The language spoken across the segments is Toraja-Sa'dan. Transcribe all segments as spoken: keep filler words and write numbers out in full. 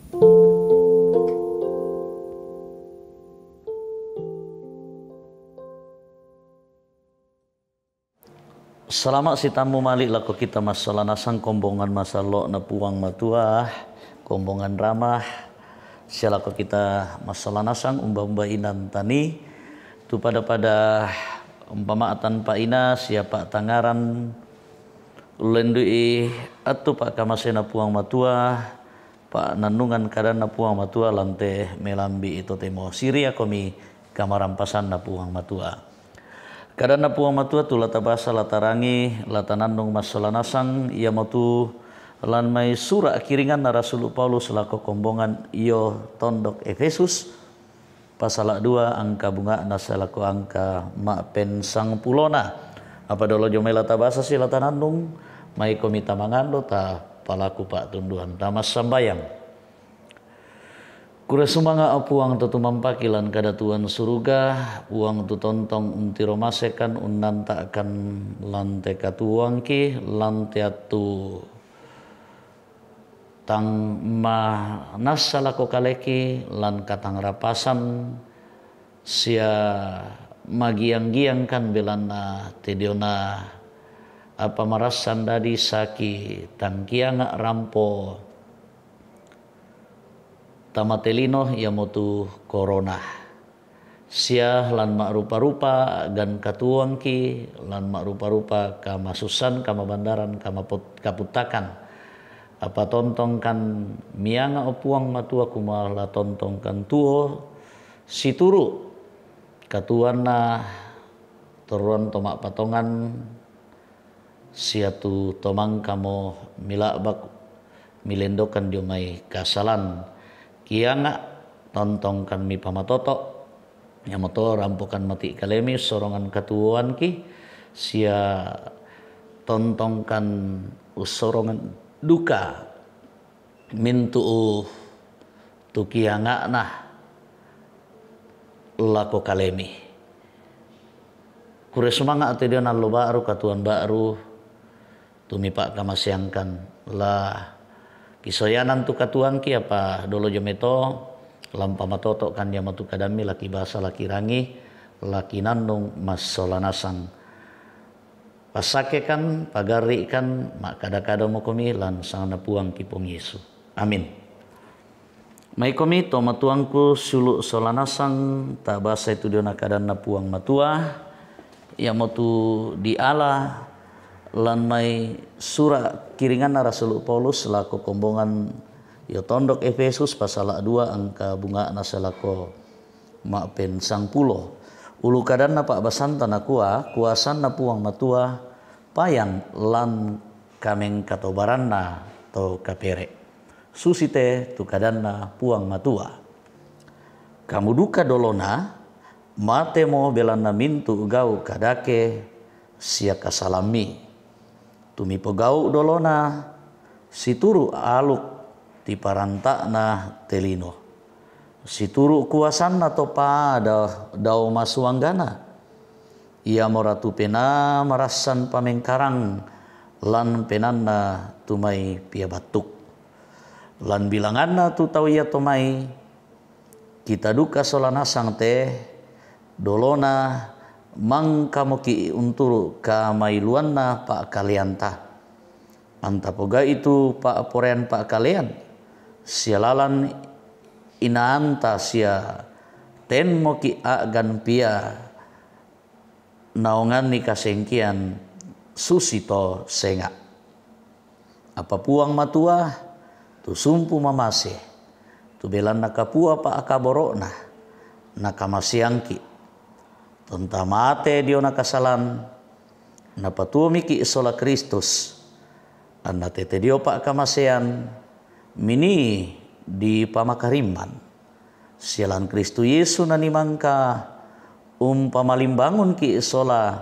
Salama' sitammu mali' lako kita massalanasang kombongan masallo'na Puang Matua, kombongan ramah, sia lako kita massalanasang umba-umba inan tani, tu pada-pada umpama'tan pa'ina sia pa'tangngaran ullendu'i attu pa'kamasena Puang Matua, pa'nannungan kadanna Puang Matua lante melambi'i totemo. Siriakomi kamarampasanna Puang Matua. Kadanna Puang Matua tu la tabasa, la tarangi, la tanannung massalanasang, iamotu lan mai sura' kiringanna Rasulu Paulus lako kombongan io tondok Efesus, pasala' dua angka bunga'na sia lako angka ma'pensangpulona. Apa dolo jomai la tabasa sia la tanannung, maikomi tamangando ta palaku pa'tunduan, ta massambayang. Kure sumanga' o Puang to tumampaki lan kadatuan suruga, Puang tu tontong untiromasekan unnanta'kan lante katuoangki, lante attu tang manassa lako kaleki lan katangrapasan sia magiang-giangkan belanna te diona apa marassan dadi saki tangkianga' rampo tamatelino iamotu korona. Sia lan ma'rupa-rupa gan katuoangki, lan ma'rupa-rupa kamasussan, kamabandaran, kamaput-, kaputtakan. Apa tontongkan mianga' o Puang Matua kumua la tontongkan tuo, situru' katuoanna torroan to ma'patongan, sia tu to mangkamo mila'bak milendokan dio mai kasalan. Kianga' tontongkan mipamatoto', iamoto rampokan mati' kalemi ussorongan katuoanki, sia tontongkan ussorongan duka mintu'u tu kianga'na lako kalemi. Kure sumanga' te diona allo ba'ru, katuoan ba'ru, tu mipa'kamaseangkan. La kisoyanan tu katuoangki, apa dolo jomai to la umpamatoto'kan iamotu kadammi, la kibasa, la kirangi, la kinannung massalanasang. Passakkekan, pagarri'kan, ma'kada-kadamokomi lan sanganna Puangki Puang Yesu. Amin. Maikomi to matuangku siulu' sola nasang, ta'basai tu diona kadanna Puang Matua, iamotu diala lan mai sura' kiringanna Rasulu Paulus lako kombongan io tondok Efesus, pasala' dua angka bunga'na sae lako ma'pensangpulo. Ulu kadanna pa'basanta nakua, kuasanna Puang Matua payan lan kamengkatobaranna to kapere'. Susite tu kadanna Puang Matua. Kamu duka dolona, matemo belanna mintu' gau' kadake sia kasalammi. Tu mipogau' dolona, situru' aluk tiparanta'na te lino. Situru' kuasanna to pada dao masuanggana. Iamo Ratu Penaa marassan pamengkarang lan penaanna tu mai piabattuk. Lan bilanganna tu tau iato mai, kita duka sola nasang te, dolona mangkamoki' unturu' kamailuanna pa'kaleanta. Anta pogai' tu pa'poraian pa'kalean, sia lalan inaanta sia tenmoki' a'gan pia naonganni kasengkean susito senga'. Apa Puang Matua, tu sumpu mamase, tu belanna kapua pa'kaboro'na, nakamaseangki'. Tonta mate diona kasalan, napatuomiki' sola Kristus, anna tete dio pa'kamasean, minii dipamakarimman. Sia lan Kristus Yesu nanii mangka umpamalimbangunki' sola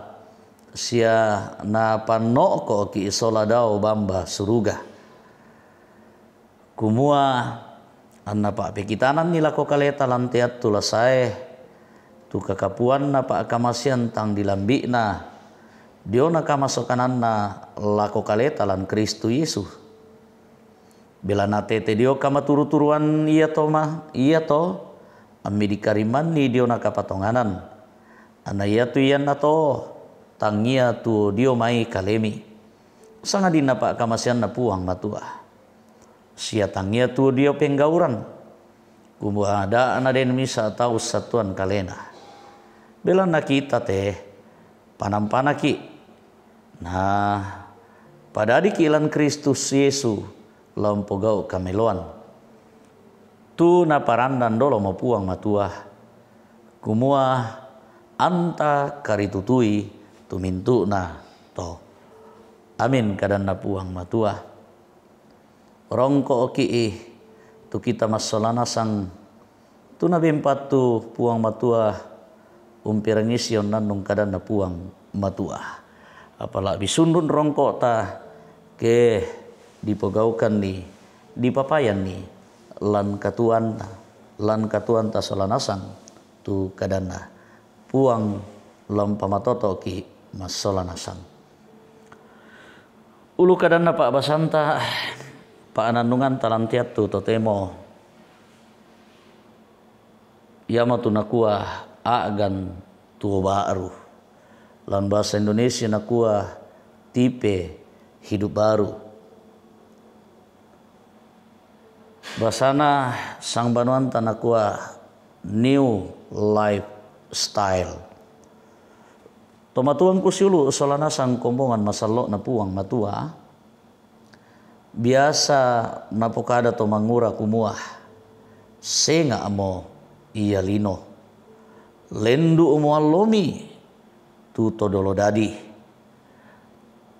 sia napanno'koki' sola dao bamba suruga. Kumua anna pa'pekitananni lako kaleta lan te attu la sae, tu kakapuanna pa'kamasean tang dilambi'na, diona kamasokananna lako kaleta lan Kristus Yesu. Belanna tete dio kamaturu-turuan iato ma, iato, ammi dikarimanni diona kapatonganan. Anna iatu iannato, tangia tuo dio mai kalemi, sangadinna pa'kamaseanna Puang Matua. Sia tangia tuo dio penggauran, kumua da naden misa tau sattuan kalena. Belanna kita te, panampanaki, na padadiki lan Kristus Yesu la umpogau' kameloan. Tu naparandan dolomo Puang Matua, kumua anta karitutui tu mintu'na to. Amin, kadanna Puang Matua. Rongko'ki' tu kita massola nasang, tu nabempattu Puang Matua umperangisi onnannung kadanna Puang Matua. Apala'bi sundun rongko'ta ke dipogaukanni, dipapayanni lan katuoanta, lan katuoanta sola nasang tu kadanna Puang, la umpamatoto'ki' massola nasang. Ulu kadanna pa'basanta, pa'nannunganta lan te attu totemo, iamotu nakua a'gan tuo ba'ru. Lan bahasa Indonesia nakua tipe hidup baru. Basana sangbanuanta nakua new lifestyle. Tomatuangku siulu' sola nasang kombongan masallo'na Puang Matua, biasa napokada to mangura kumua, senga'mo ia lino, lendu'mo allomi tu to dolo dadi.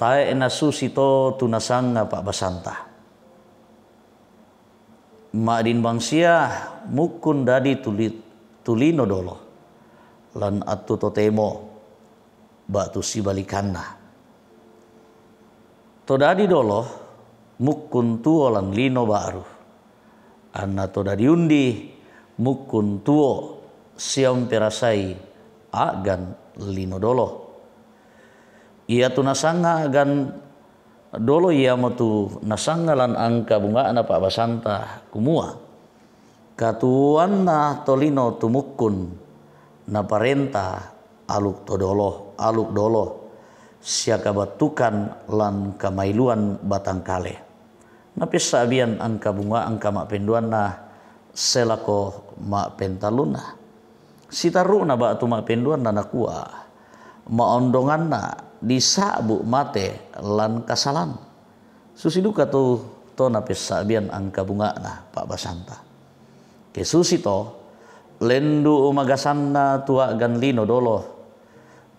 Tae' nasusito tu nasanga pa'basanta. Ma'din bangsia mukkun dadi tuli-, tu lino dolo, lan attu totemo, ba'tu sibalikanna. To dadi dolo mukkun tuo lan lino ba'ru, anna to dadi undi mukkun tuo sia umperasai a'gan lino dolo. Iatu nasanga a'gan dolo iamotu nasanga lan angka bunga'na pa'basanta kumua, katuoanna tolino tumukkun naparenta aluk to dolo, aluk dolo, sia kabattukan lan kamailuan batangkale. Napessa'bian angka bunga angka ma'penduanna selako ma'pentallunna. Sitarru'na ba'tu ma'penduanna nakua, ma'ondonganna disa'bu mate lan kasalan. Susi duka tu to napessa'bian angka bunga'na pa'basanta. Ke susi to, lendu' magasanna tu a'gan lino dolo,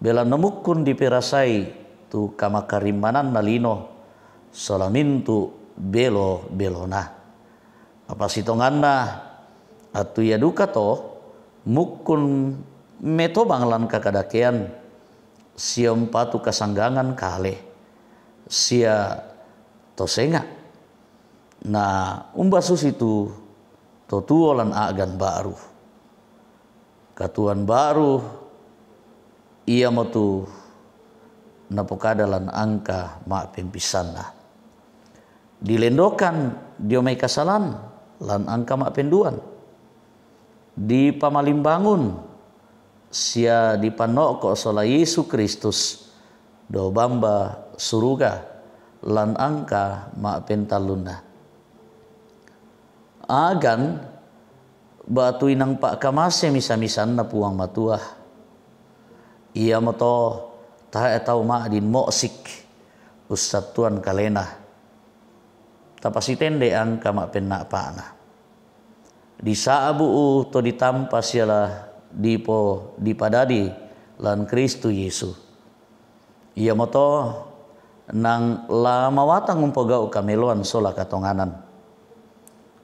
belanna mukkun diperasai tu kamakarimmananna lino, sola mintu' belo-belona. Apa sitonganna, attu ia duka to, mukkun metobang lan kakadakean, sia umpatu kasanggangan kale, sia to senga'. Na umba susitu to tuo lan a'gan ba'ru. Katuoan ba'ru iamotu napokada lan angka ma'pempissanna. Dilendokan dio mai kasalan lan angka ma'penduan. Dipamalimbangun sia dipanno'ko' sola Yesu Kristus dao bamba suruga lan angka ma'pentallunna. A'gan ba'tu inang pa'kamase misa-misanna Puang Matua. Iamoto tae' tau ma'din mo'sik ussattuan kalena. Tapasitende angka ma'penna'pa'na. Disa'bu'u to ditampa siala dipo-, dipadadi lan Kristus Yesu. Iamoto nang la mawatang umpogau' kameloan sola katonganan.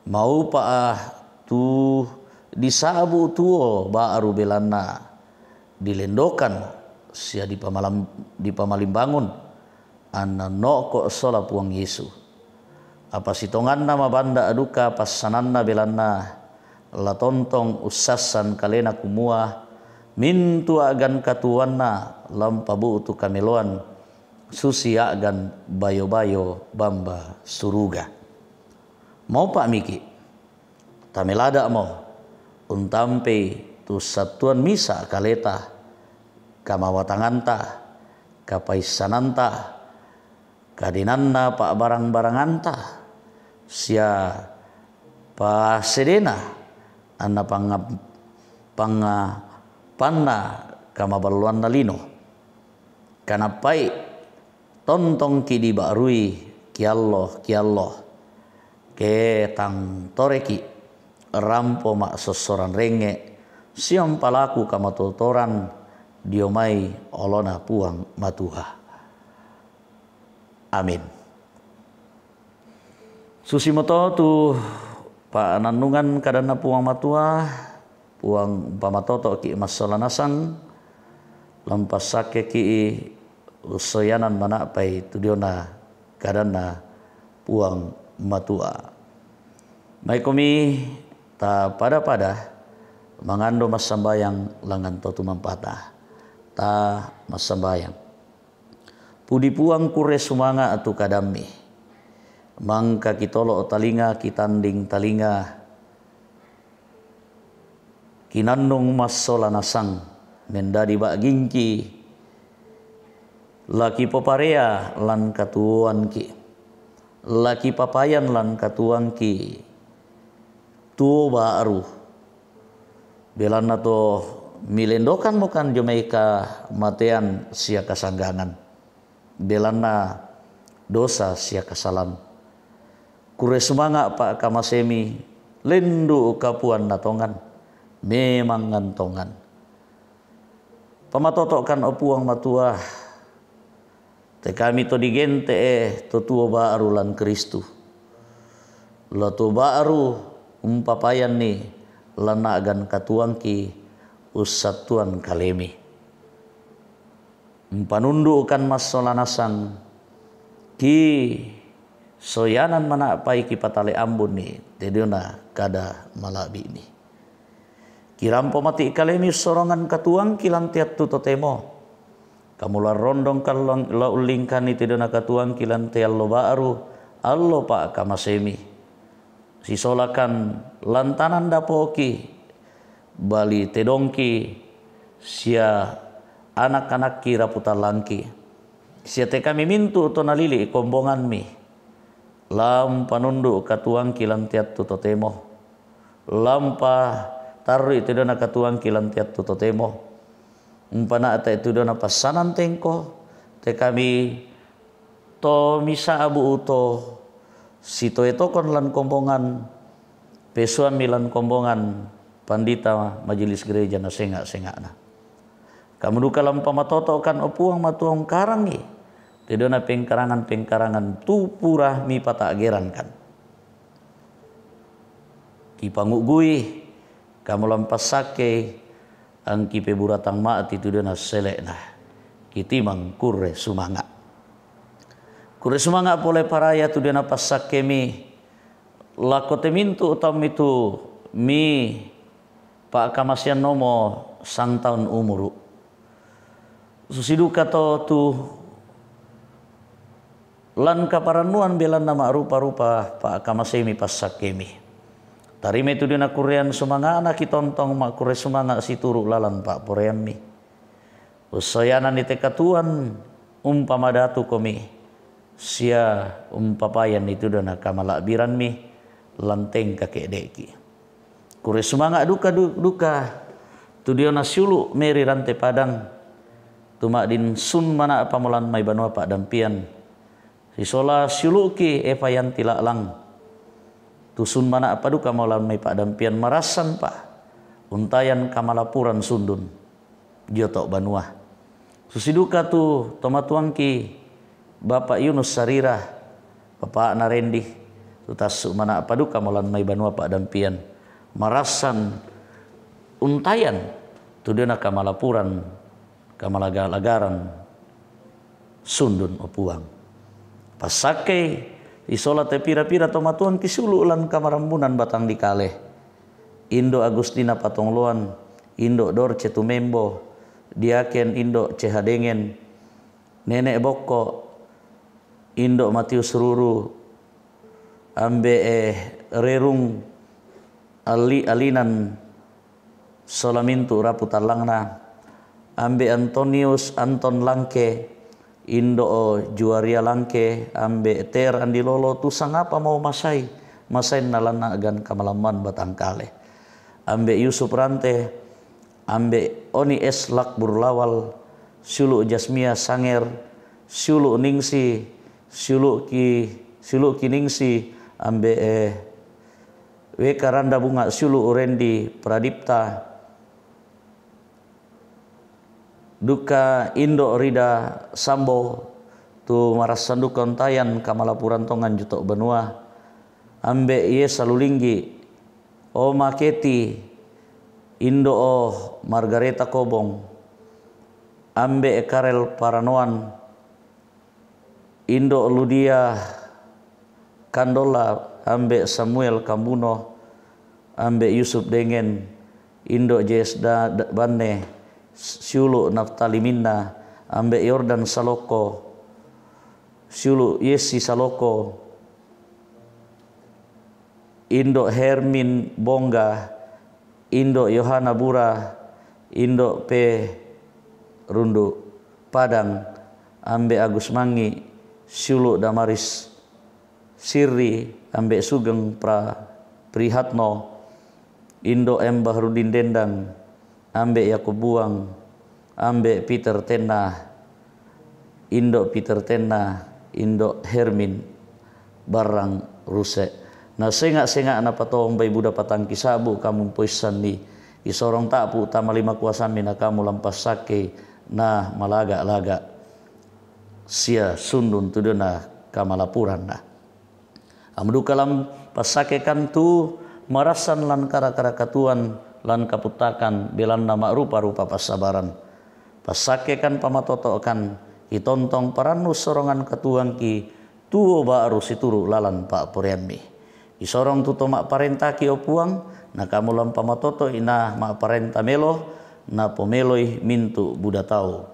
Maupa'a tu disa'bu' tuo ba'ru belanna dilendokan sia dipamalam-, dipamalimbangun, anna no'ko' sola Puang Yesu. Apa sitonganna mabanda' duka passananna belanna la tontong ussassan kalena kumua mintu' a'gan katuoanna la umpabu'tu kameloan susi a'gan bayo-bayo bamba suruga. Maupa' miki', tamelada' mo untampei tu sattuan misa' kaleta, kamawatanganta, kapaissananta, kadenanna pa'barang-baranganta, sia pasedena anna pangnga-, pangnga-, panna kamaballoanna lino. Kanappai tontongki' diba'rui kiallo-kiallo, ke tang toreki' rampo ma'sossoran rengnge' sia umpalaku kamatotoran dio mai olona Puang Matua. Amin. Susimoto tu pa'nannungan kadanna Puang Matua, Puang umpamatoto'ki' massola nasang, lampassakkeki' ussoyanan mana'pai tu diona kadanna Puang Matua. Maikomi ta pada-pada mangando massambayang langngan to tumampata. Ta massambayang. Pudi Puang, kurre sumanga' tu kadammi. Mangka kitolo' talinga, kitanding talinga, kinannung massola nasang, mendadi ba'gingki, la kipoparea lan katuoanki, la kipapayan lan katuoanki tuo ba'ru. Belanna to milendokanmokan dio mai kamatean sia kasanggangan, belanna dosa sia kasalan. Kurre sumanga' pa'kamasemi, lendu' kapuanna tongan, memangngan tongan. Pamatoto'kan, o Puang Matua, te kami to digente'e to tuo ba'ru lan Kristus. La tuo ba'ru umpapayanni lan a'gan katuoangki ussattuan kalemi. Umpanundu'kan massola nasang, ki soyanan mana'pai kipatale ambunni te diona kada mala'bi'mi. Kirampo mati' kalemi ussorongan katuoangki lan te attu totemo. Kamulan rondongkan lan-, la ullingkanni te diona katuoangki lan te allo ba'ru, allo pa'kamasemi. Sisolakan lantanan dapoki, bali tedongki, sia anak-anakki rapu tallangki, sia te kami mintu' to nalili' kombongammi. La umpanundu' katuoangki lan te attu totemo. La umpatarru'i te diona katuoangki lan te attu totemo. Umpana'te' tu diona passanan tengko, te kami to misa'bu' to sitoe tokon lan kombongan, pesuammi lan kombongan pandita majelis gereja na senga'-senga'na. Kamu duka la umpamatoto'kan, o Puang Matua, ungkarangi te diona pengkarangan-pengkarangan tu pura mipata'gerankan. Kipangu'gui, kamu la umpassakkei, angki peburatang ma'ti tu diona sele'na. Kitimang kurre sumanga'. Kurre sumanga' pole paraya tu diona passakkemi, lako te mintu' taummi tu mi pa'kamaseannomo sangtaun umuru'. Susi duka to tu lan kaparannuan, belanna ma'rupa-rupa pa'kamasemi passakkemi. Tarimai tu diona kurrean sumanga'na, kitontong ma'kurre sumanga' situru' lalan pa'poraiammi. Ussoyananni te katuoan umpamadatukomi, sia umpapayanni tu diona kamala'birammi lan tengka ke'de'ki. Kurre sumanga' duka du-, duka tu diona siulu' mai ri Rante Padang, tu ma'din sun mana'pamo lan mai banua pa'dampian. Sisola siulu'ki Eva Yanti La'lang, tu sun mana'pa dukamo lan mai pa'dampian, marassanpa untayan kamalapuran sundun dio to' banua. Susi duka tu tomatuangki Bapak Yunus Sarira, bapa'na Rendi, tu tassu' mana'pa dukamo lan mai banua pa'dampian, marassan untayan tu diona kamalapuran, kamalaga-lagaran sundun, o Puang. Passakkei sisola te pira-pira tomatuangki siulu' lan kamarammunan batang dikale. Indo' Agustina Patongloan, Indo' Dorce Tumembo, Diaken Indo' Cehadengen, Nene' Bokko, Indo' Matius Ruru, Ambe' e Rerung Alli-, Alinan sola mintu' rapu tallangna, ambe' Antonius Anton Langke, indo' o Juaria Langke, ambe' Ter Andi Lolo tu sangapa mau masai, masainna lan a'gan kamalamman batangkale. Ambe' Yusuf Rante, ambe' Oni S Lakbur Lawal, siulu' Jasmia Sanger, siulu' Ningsi, siulu' ki, siulu' ki Ningsi, ambe' e Weka Randa Bunga, siulu' Rendi Pradipta, dukka indo' Rida Sambo, tu marassan dukka ontayan kamalapuran tongan juto' banua, ambe' Yesa Lulinggi, Oma Keti, indo' o Margareta Kobong, ambe' Karel Paranoan, indo' Ludia Kandola, ambe' Samuel Kambuno, ambe' Yusuf Dengen, indo' Jes Da-, Da-, Banne, siulu' Naftali Minna, ambe' Yordan Saloko, siulu' Yesi Saloko, indo' Hermin Bongga, indo' Yohana Bura, indo' P Rundu Padang, ambe' Agus Mangi, siulu' Damaris Sirri, ambe' Sugeng Pra-, Prihatno, indo' M Bahrudin Dendang, ambe' Yakub Buang, ambe' Peter Tenna, indo' Peter Tenna, indo' Hermin Barrang Ruse. Na senga'-senga'na patombai buda patangki sa'bu kamu poissanni, isorong ta'pu tama lima kuasammi na kamu lampassakei na malaga'-laga' sia sundun tudena kamalapuranna. Ammu duka lan passakekan tu marassan lan kara-kara katuoan lan kaputtakan belanna ma'rupa-rupa passabaran. Passakekan pamatoto'kan, kitontong parannu sorongan katuoangki tuo ba'ru situru' lalan pa'poraiammi. Kisorong tu to ma'parentaki, o Puang, na kamu lan pamatoto'i na ma'parenta melo, napomeloi mintu' buda tau.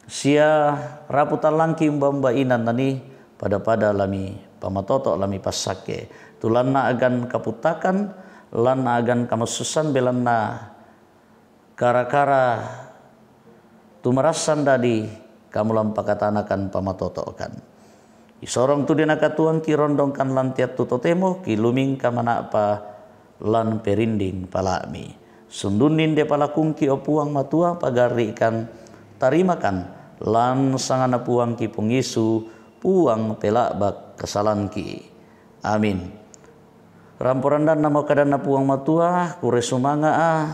Sia rapu tallangki umba-umba inan nani, pada-pada lami pamatoto' lami passakke. Tu lan a'gan kaputtakan, lan a'gan kamassussan belanna kara-kara tu marassan dadi kamu lan pakatanakan pamatoto'kan. Isorong tu denna katuoangki rondongkan lan te attu totemo, kilumingka mana'pa lan perinding pala'mi. Sundunni inde palakungki, o Puang Matua, pagarri'kan, tarimakan lan sanganna Puangki Puang Yesu, Puang pela'bak kasalangki. Amin. Rampo randanna mo kadanna Puang Matua, kurre sumanga'a,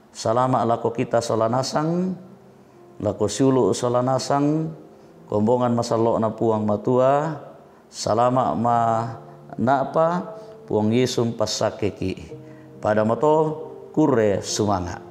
salama' lako kita sola nasang, lako siulu' sola nasang, kombongan masallo'na Puang Matua, salama' mana'pa, Puang Yesu mpassakkeki. Pada mato, kurre sumanga'.